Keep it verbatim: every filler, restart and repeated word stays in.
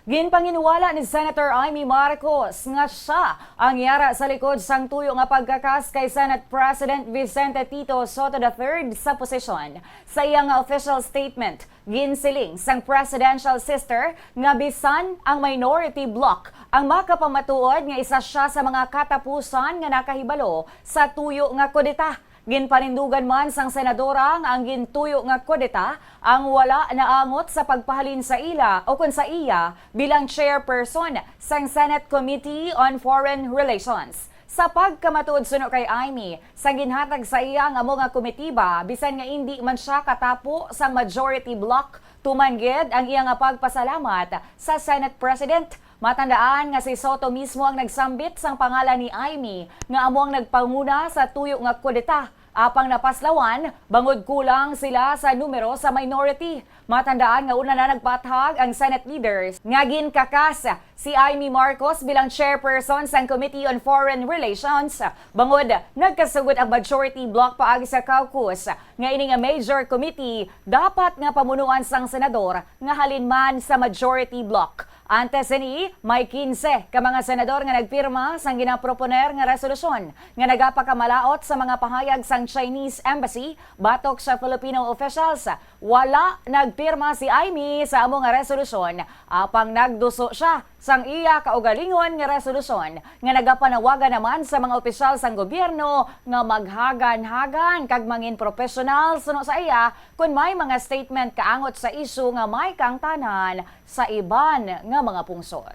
Ginpanginwala ni Senator Imee Marcos nga siya ang yara sa likod sang tuyo nga pagkakas kay Senate President Vicente Tito Sotto the third sa posisyon. Sa iya nga official statement, ginsiling sang presidential sister nga bisan ang minority bloc ang makapamatuod nga isa siya sa mga katapusan nga nakahibalo sa tuyo nga kudeta. Ginpanindugan man sang senadora nga ang gintuyo nga kudeta ang wala naangot sa pagpahalin sa ila o kon sa iya bilang chairperson sang Senate Committee on Foreign Relations. Sa pagkamatuod suno kay Imee, sa ginhatag sa iya nga amo nga komitiba, bisan nga indi man siya katapo sang majority bloc, tuman gid ang iya nga pagpasalamat sa Senate President. Matandaan nga si Sotto mismo ang nagsambit sang pangalan ni Imee nga amo ang nagpanguna sa tuyo nga kudeta, apang napaslawan bangod kulang sila sa numero sa minority. Matandaan nga una na nagpaathag ang Senate leaders nga ginkakas si Imee Marcos bilang chairperson sang Committee on Foreign Relations, bangod nagkasugod ang majority bloc paagi sa caucus nga ini nga major committee dapat nga pamunuan sang senador nga halin man sa majority bloc. Antes sini, may quince ka mga senador nga nagpirma sang ginaproponer nga resolusyon nga nagapakamalaot sa mga pahayag sang Chinese embassy batok sa Filipino officials. Wala nagpirma si Imee sa amo nga resolusyon, apang nagduso siya sang iya kaugalingon nga resolusyon nga nagapanawagan naman sa mga opisyal sang gobyerno nga maghagan-hagan kag mangin professional suno sa iya kon may mga statement kaangot sa isyu nga may kaangtanan sa iban nga mga pungsod.